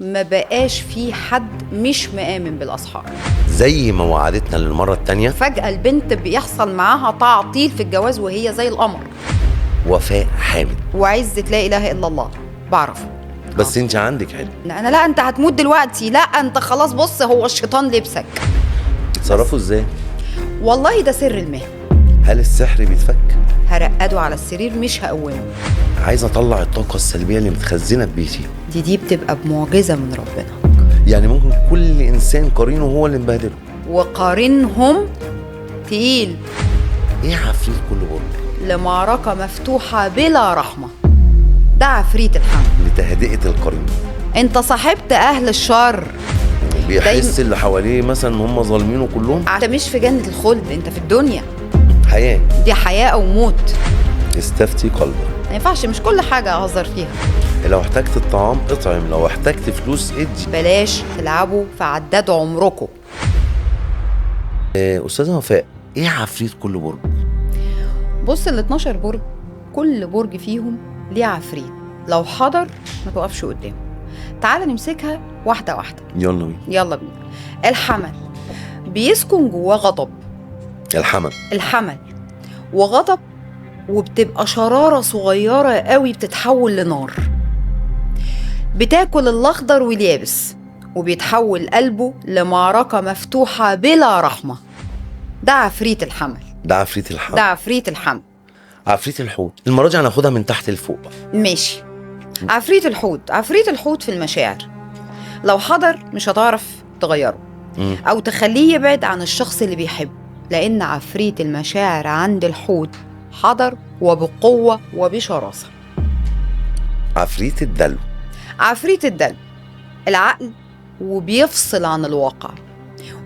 ما بقاش في حد مش مآمن بالأسحار. زي ما وعدتنا للمرة التانية. فجأة البنت بيحصل معاها تعطيل في الجواز وهي زي القمر. وفاء حامد. وعزة لا إله إلا الله بعرفه. بس انت عندك علم. لا انا لا، انت هتموت دلوقتي، لا انت خلاص، بص هو الشيطان لبسك. تتصرفوا ازاي؟ والله ده سر المهنة. هل السحر بيتفك؟ هرقده على السرير مش هقومه. عايز اطلع الطاقة السلبية اللي متخزنة في بيتي. دي بتبقى بمعجزة من ربنا. يعني ممكن كل انسان قرينه هو اللي مبهدله. وقارنهم تقيل. ايه عفريت كل برج؟ لمعركة مفتوحة بلا رحمة. ده عفريت الحمل. لتهدئة القرين. انت صاحبت اهل الشر. بيحس اللي حواليه مثلا ان هم ظالمينه كلهم. انت مش في جنة الخلد، انت في الدنيا. حياة. دي حياة او موت. استفتي قلبك. ما ينفعش مش كل حاجة اهزر فيها. لو احتجت الطعام اطعم، لو احتجت فلوس ادي. بلاش تلعبوا في عداد عمركم. استاذة وفاء، ايه عفريت كل برج؟ بص ال 12 برج كل برج فيهم ليه عفريت، لو حضر ما توقفش قدامه. تعال نمسكها واحدة واحدة. يلا بينا. يلا بينا. الحمل بيسكن جواه غضب. الحمل. الحمل وغضب، وبتبقى شرارة صغيرة قوي بتتحول لنار، بتاكل الأخضر واليابس، وبيتحول قلبه لمعركة مفتوحة بلا رحمة. ده عفريت الحمل. ده عفريت الحمل. ده عفريت الحمل. عفريت الحوت المرة دي هناخدها من تحت لفوق. ماشي. عفريت الحوت، عفريت الحوت في المشاعر، لو حضر مش هتعرف تغيره أو تخليه يبعد عن الشخص اللي بيحبه، لأن عفريت المشاعر عند الحوت حضر وبقوة وبشراسة. عفريت الدلو. عفريت الدلو العقل، وبيفصل عن الواقع،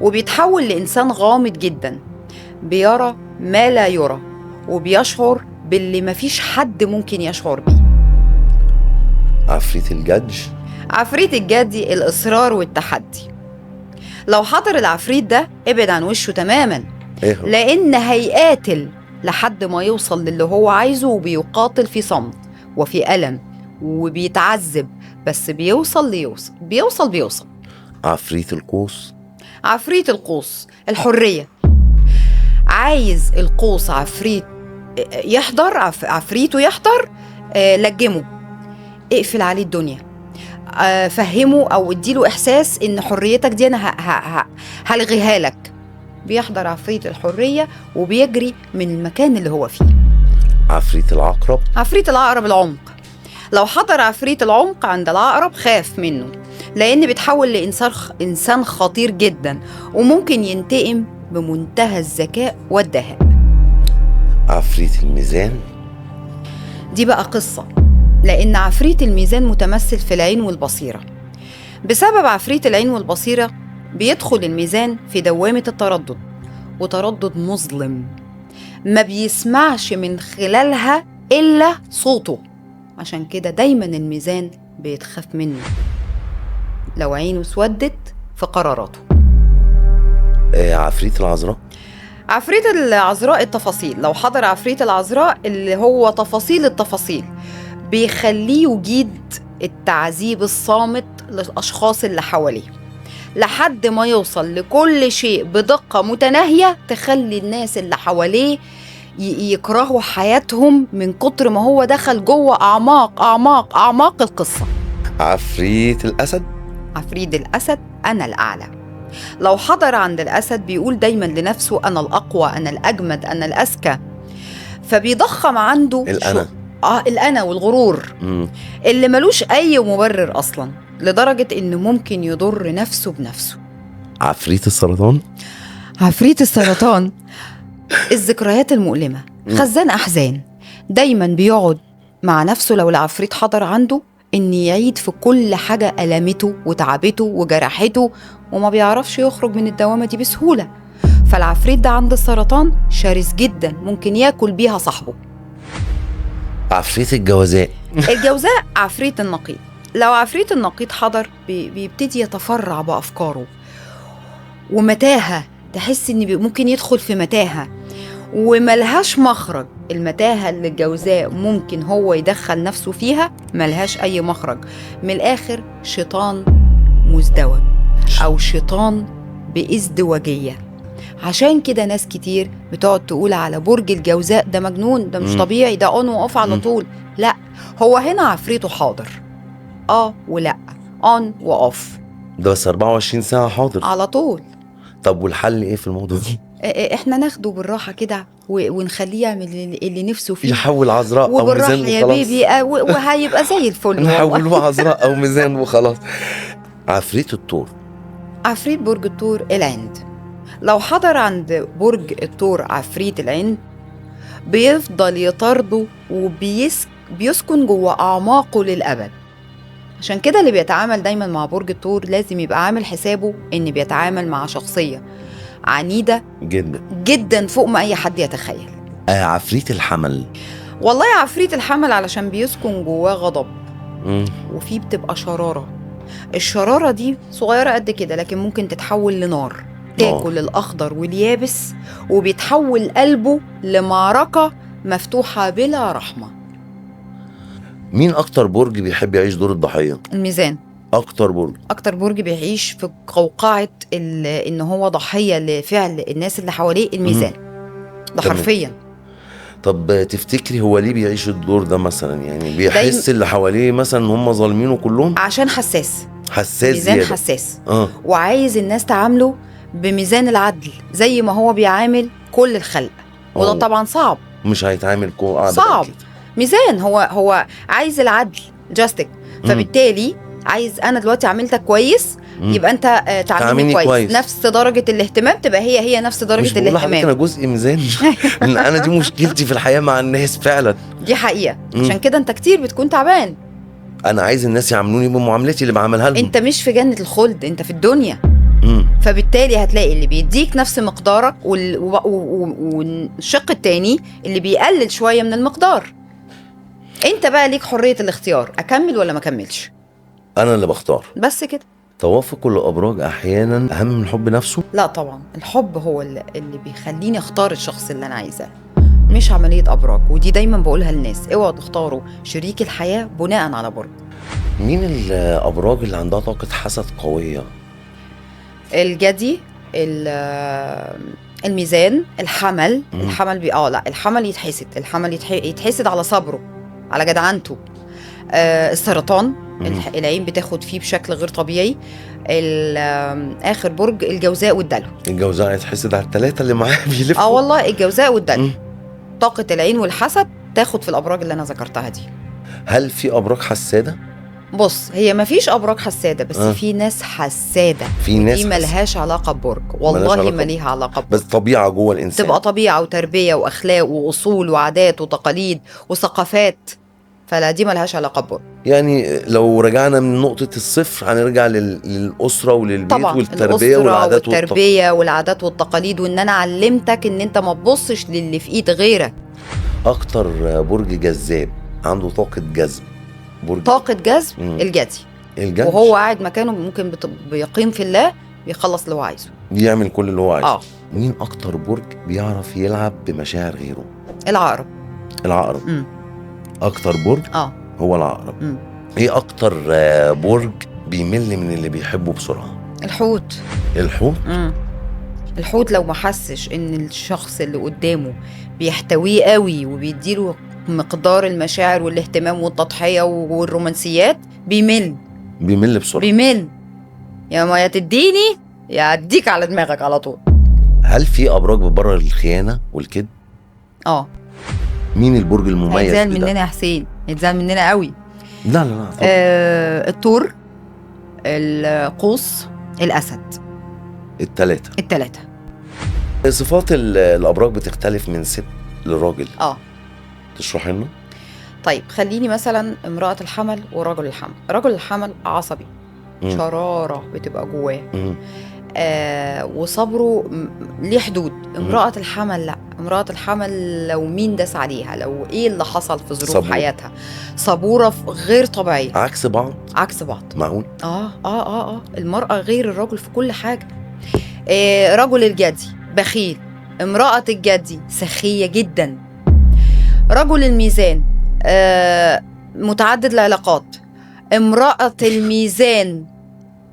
وبيتحول لإنسان غامض جدا، بيرى ما لا يرى، وبيشعر باللي مفيش حد ممكن يشعر بيه. عفريت الجدج. عفريت الجدي الإصرار والتحدي. لو حضر العفريت ده ابعد عن وشه تماما. إيه هو؟ لأن هيقاتل لحد ما يوصل للي هو عايزه، وبيقاتل في صمت وفي ألم وبيتعذب، بس بيوصل ليوصل بيوصل بيوصل. عفريت القوس. عفريت القوس الحرية. عايز القوس عفريت يحضر، عفريته يحضر، لجمه، اقفل عليه الدنيا، فهمه او اديله احساس ان حريتك دي انا هلغيها لك. بيحضر عفريت الحرية وبيجري من المكان اللي هو فيه. عفريت العقرب. عفريت العقرب العمق. لو حضر عفريت العمق عند العقرب خاف منه، لأن بيتحول لإنسان إنسان خطير جدا، وممكن ينتقم بمنتهى الذكاء والدهاء. عفريت الميزان. دي بقى قصة، لأن عفريت الميزان متمثل في العين والبصيرة. بسبب عفريت العين والبصيرة بيدخل الميزان في دوامة التردد، وتردد مظلم ما بيسمعش من خلالها إلا صوته. عشان كده دايما الميزان بيتخاف منه لو عينه سودت في قراراته. عفريت العذراء. عفريت العذراء التفاصيل. لو حضر عفريت العذراء اللي هو تفاصيل التفاصيل، بيخليه يجيد التعذيب الصامت للأشخاص اللي حواليه لحد ما يوصل لكل شيء بدقة متناهية تخلي الناس اللي حواليه يكرهوا حياتهم من كتر ما هو دخل جوه أعماق أعماق أعماق القصة. عفريت الأسد. عفريت الأسد أنا الأعلى. لو حضر عند الأسد بيقول دايما لنفسه أنا الأقوى، أنا الأجمد، أنا الأذكى، فبيضخم عنده الأنا. الأنا والغرور اللي ملوش أي مبرر أصلا، لدرجة إنه ممكن يضر نفسه بنفسه. عفريت السرطان. عفريت السرطان الذكريات المؤلمة، خزان أحزان، دايما بيقعد مع نفسه لو العفريت حضر عنده إن يعيد في كل حاجة ألمته وتعبته وجرحته، وما بيعرفش يخرج من الدوامة دي بسهولة. فالعفريت ده عند السرطان شرس جدا، ممكن ياكل بيها صاحبه. عفريت الجوزاء. الجوزاء عفريت النقيض. لو عفريت النقيض حضر بيبتدي يتفرع بأفكاره ومتاهة، تحس إن ممكن يدخل في متاهة وملهاش مخرج. المتاهة اللي الجوزاء ممكن هو يدخل نفسه فيها ملهاش أي مخرج. من الآخر شيطان مزدوج أو شيطان بازدواجية. عشان كده ناس كتير بتقعد تقول على برج الجوزاء ده مجنون، ده مش طبيعي، ده on و off على طول. لا، هو هنا عفريته حاضر، ولا on و off، ده بس 24 ساعة حاضر على طول. طب والحل ايه في الموضوع ده؟ احنا ناخده بالراحة كده ونخليه يعمل اللي نفسه فيه، يحول عذراء او ميزان يا بيبي، وهيبقى زي الفل. نحوله عذراء او ميزان وخلاص. عفريت الثور، عفريت برج الثور العند. لو حضر عند برج الثور عفريت العند بيفضل يطارده وبيسكن جوه اعماقه للابد. عشان كده اللي بيتعامل دايما مع برج الثور لازم يبقى عامل حسابه ان بيتعامل مع شخصية عنيدة جدا جدا فوق ما اي حد يتخيل. عفريت الحمل، والله عفريت الحمل علشان بيسكن جواه غضب، وفي بتبقى شرارة. الشرارة دي صغيرة قد كده لكن ممكن تتحول لنار تاكل الأخضر واليابس، وبيتحول قلبه لمعركة مفتوحة بلا رحمة. مين أكتر برج بيحب يعيش دور الضحية؟ الميزان. أكتر برج بيعيش في قوقعة إن هو ضحية لفعل الناس اللي حواليه، الميزان ده حرفيا. طب تفتكري هو ليه بيعيش الدور ده مثلا؟ يعني بيحس اللي حواليه مثلا ان هم ظالمينه كلهم؟ عشان حساس ميزان زيادة. حساس وعايز الناس تعامله بميزان العدل زي ما هو بيعامل كل الخلق، وده طبعا صعب. مش هيتعامل صعب كده. ميزان هو عايز العدل جاستك، فبالتالي عايز انا دلوقتي عاملتك كويس يبقى انت تعاملني كويس. نفس درجه الاهتمام تبقى هي نفس درجه مش الاهتمام. انا جزء ميزان لان انا دي مشكلتي في الحياة مع الناس فعلا، دي حقيقة. عشان كده انت كتير بتكون تعبان. انا عايز الناس يعاملوني بمعاملتي اللي بعملها لهم. انت مش في جنة الخلد، انت في الدنيا. فبالتالي هتلاقي اللي بيديك نفس مقدارك والشق التاني اللي بيقلل شوية من المقدار. انت بقى ليك حرية الاختيار، اكمل ولا ما اكملش. انا اللي بختار بس كده. توافق الابراج احيانا اهم من الحب نفسه؟ لا طبعا، الحب هو اللي بيخليني اختار الشخص اللي انا عايزاه، مش عملية ابراج. ودي دايما بقولها للناس، اوعوا تختاروا شريك الحياة بناء على برج. مين الابراج اللي عندها طاقة حسد قوية؟ الجدي، الميزان، الحمل. الحمل لا، الحمل يتحسد. الحمل يتحسد على صبره، على جدعنته. السرطان، العين بتاخد فيه بشكل غير طبيعي. اخر برج الجوزاء والدلو. الجوزاء يتحسد على الثلاثة اللي معاه بيلفوا. والله الجوزاء والدلو طاقة العين والحسد تاخد في الابراج اللي انا ذكرتها دي. هل في ابراج حساده؟ بص، هي ما فيش ابراج حساده، بس في ناس حساده. في ناس دي ملهاش علاقة ببرج، والله ما ليها علاقة ببرج، بس طبيعة جوه الانسان، تبقى طبيعة وتربيه واخلاق واصول وعادات وتقاليد وثقافات، فلا دي ملهاش علاقة ببرج. يعني لو رجعنا من نقطة الصفر هنرجع للاسرة وللبيت طبعا، والتربية والعادات والتربية والعادات والتقاليد، وان انا علمتك ان انت ما تبصش للي في ايد غيرك. اكتر برج جذاب عنده طاقة جذب، برج طاقة جذب الجدي. وهو قاعد مكانه ممكن بيقيم في الله، بيخلص اللي هو عايزه، يعمل كل اللي هو عايزه. مين اكتر برج بيعرف يلعب بمشاعر غيره؟ العقرب. العقرب. اكتر برج هو العقرب. ايه اكتر برج بيمل من اللي بيحبه بسرعة؟ الحوت. الحوت. الحوت لو ما حسش ان الشخص اللي قدامه بيحتويه قوي وبيديله مقدار المشاعر والاهتمام والتضحية والرومانسيات، بيمل. بيمل بسرعة. بيمل، يا ما يا تديني يا اديك على دماغك على طول. هل في ابراج بتبرر الخيانة والكذب؟ مين البرج المميز؟ هيتزعل مننا يا حسين، هيتزعل مننا قوي. لا لا لا. الثور، القوس، الاسد. الثلاثة. صفات الابراج بتختلف من ست لراجل. تشرحي لنا؟ طيب خليني مثلا امرأة الحمل ورجل الحمل. رجل الحمل عصبي، شرارة بتبقى جواه، وصبره ليه حدود. امرأة الحمل لا، امرأة الحمل لو مين داس عليها، لو ايه اللي حصل في ظروف حياتها، صبورة غير طبيعية. عكس بعض. عكس بعض. معقول؟ المرأة غير الرجل في كل حاجة. رجل الجدي بخيل، امرأة الجدي سخية جدا. رجل الميزان متعدد العلاقات، امرأة الميزان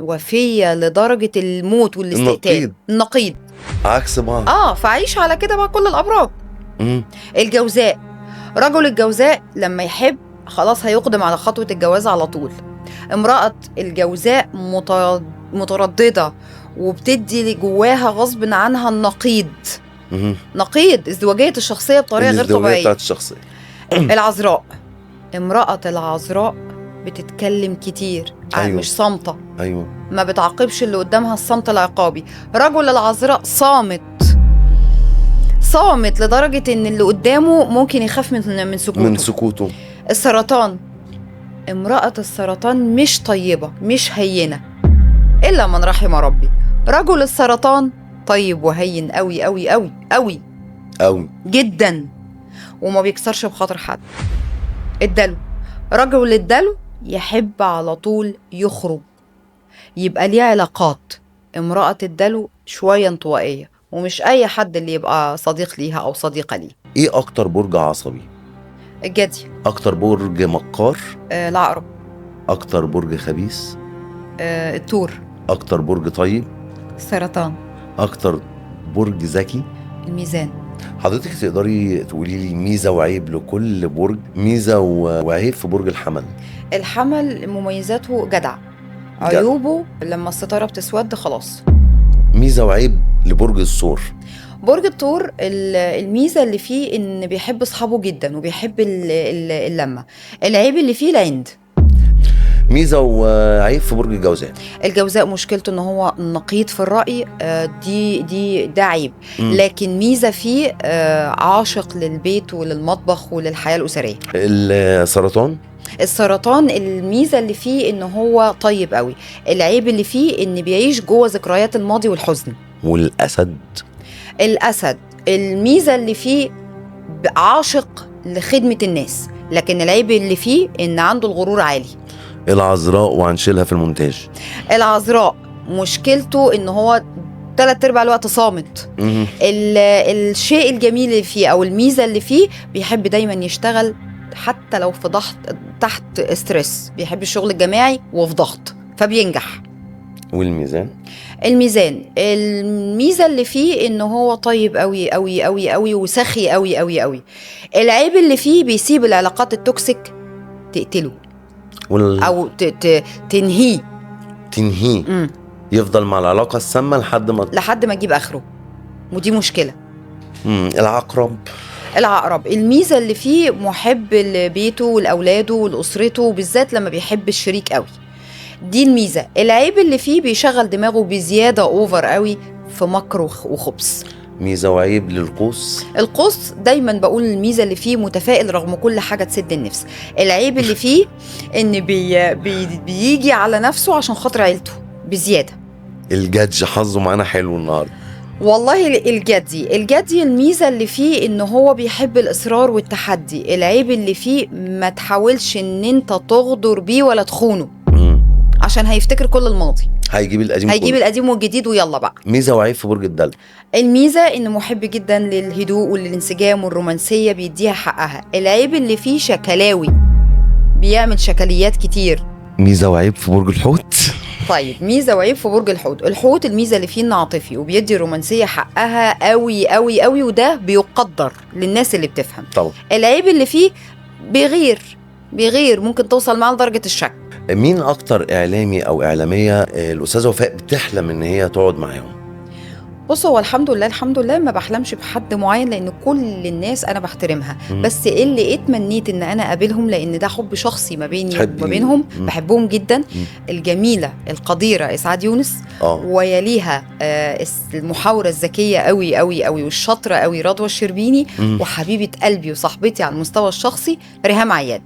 وفيه لدرجة الموت والاستقتال. النقيض. النقيض عكس بعض. فعيش على كده بقى كل الابراج. الجوزاء، رجل الجوزاء لما يحب خلاص هيقدم على خطوة الجواز على طول. امراة الجوزاء مترددة وبتدي جواها غصب عنها النقيض. نقيض ازدواجية الشخصية بطريقة غير طبيعية بتاعت الشخصية. العذراء، امراة العذراء بتتكلم كتير. أيوة. مش صامته. ايوه، ما بتعاقبش اللي قدامها الصمت العقابي. رجل العذراء صامت، صامت لدرجة ان اللي قدامه ممكن يخاف من سكوته. من سكوته. السرطان، امرأة السرطان مش طيبة، مش هينة إلا من رحم ربي. رجل السرطان طيب وهين قوي قوي قوي قوي قوي جدا، وما بيكسرش بخاطر حد. الدلو، رجل الدلو يحب على طول يخرج، يبقى ليه علاقات. امرأة الدلو شوية انطوائية، ومش أي حد اللي يبقى صديق ليها أو صديقة ليه. إيه أكتر برج عصبي؟ الجدي. أكتر برج مكار؟ العقرب. أكتر برج خبيث؟ الثور. أكتر برج طيب؟ السرطان. أكتر برج ذكي؟ الميزان. حضرتك تقدري تقولي لي ميزة وعيب لكل برج؟ ميزة وعيب في برج الحمل. الحمل مميزاته جدع، عيوبه لما الستارة بتسود خلاص. ميزة وعيب لبرج الثور. برج الثور الميزة اللي فيه إن بيحب أصحابه جدا وبيحب اللمة. العيب اللي فيه العند. ميزة وعيب في برج الجوزاء. الجوزاء مشكلته إن هو نقيض في الرأي، دي ده عيب. لكن ميزة فيه عاشق للبيت وللمطبخ وللحياة الأسرية. السرطان. السرطان الميزة اللي فيه إن هو طيب قوي. العيب اللي فيه إن بيعيش جوه ذكريات الماضي والحزن. والأسد. الأسد الميزة اللي فيه عاشق لخدمة الناس، لكن العيب اللي فيه إن عنده الغرور عالي. العذراء، وهنشيلها في المونتاج. العذراء مشكلته إن هو 3/4 الوقت صامت. الشيء الجميل اللي فيه أو الميزة اللي فيه بيحب دايما يشتغل حتى لو في ضغط، تحت stress، بيحب الشغل الجماعي وفي ضغط فبينجح. والميزان. الميزان الميزة اللي فيه إن هو طيب قوي قوي قوي قوي وسخي قوي قوي قوي. العيب اللي فيه بيسيب العلاقات ال toxic تقتله أو تنهيه. تنهيه. يفضل مع العلاقة السامة لحد ما تجيب آخره، ودي مشكلة. العقرب. العقرب الميزة اللي فيه محب لبيته ولأولاده ولأسرته، وبالذات لما بيحب الشريك قوي، دي الميزة. العيب اللي فيه بيشغل دماغه بزيادة over قوي في مكر وخبث. ميزة وعيب للقوس. القوس دايما بقول الميزة اللي فيه متفائل رغم كل حاجة تسد النفس. العيب اللي فيه ان بيجي على نفسه عشان خاطر عيلته بزيادة. الجدج حظه معانا حلو النهارده والله. الجدي الميزة اللي فيه ان هو بيحب الإصرار والتحدي. العيب اللي فيه ما تحاولش ان انت تغدر بيه ولا تخونه، عشان هيفتكر كل الماضي، هيجيب القديم، هيجيب القديم والجديد ويلا بقى. ميزة وعيب في برج الدلو. الميزة انه محب جدا للهدوء وللانسجام والرومانسيه، بيديها حقها. العيب اللي فيه شكلاوي، بيعمل شكليات كتير. ميزة وعيب في برج الحوت. طيب ميزة وعيب في برج الحوت. الحوت الميزة اللي فيه انه عاطفي وبيدي الرومانسية حقها قوي قوي قوي، وده بيقدر للناس اللي بتفهم. طبعا. العيب اللي فيه بيغير، ممكن توصل معاه لدرجة الشك. مين اكتر اعلامي او اعلامية الاستاذة وفاء بتحلم ان هي تقعد معاهم؟ بص، هو الحمد لله الحمد لله ما بحلمش بحد معين، لان كل الناس انا بحترمها. بس اللي اتمنيت ان انا اقابلهم، لان ده حب شخصي ما بيني وما بينهم، بحبهم جدا. الجميلة القديره اسعاد يونس، ويليها المحاوره الذكية قوي قوي قوي والشاطره قوي رضوى الشربيني، وحبيبه قلبي وصاحبتي على المستوى الشخصي ريهام عياد.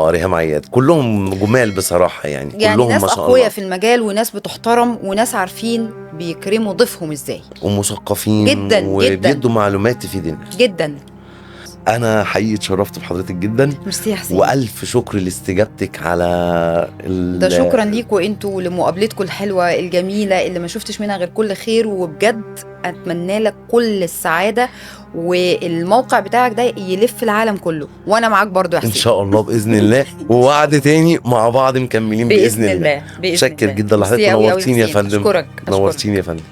ريهام عياد. كلهم جمال بصراحة، يعني كلهم ناس أقوياء في المجال، وناس بتحترم، وناس عارفين بيكرموا ضيفهم ازاي، ومثقفين جدا وبيدوا معلومات تفيد الناس جدا. انا حقيقي اتشرفت بحضرتك جدا. ميرسي يا حسين، والف شكر لاستجابتك على ده شكرا ليكوا انتوا لمقابلتكم الحلوة الجميلة اللي ما شفتش منها غير كل خير، وبجد اتمنى لك كل السعادة، والموقع بتاعك ده يلف العالم كله، وانا معاك برضو يا ان حسين. شاء الله باذن الله، ووعد تاني مع بعض مكملين باذن الله. باذن متشكر الله. جدا لحضرتك، ميرسي أوي أوي نورتيني يا حسين. فندم. اشكرك. نورتيني يا فندم.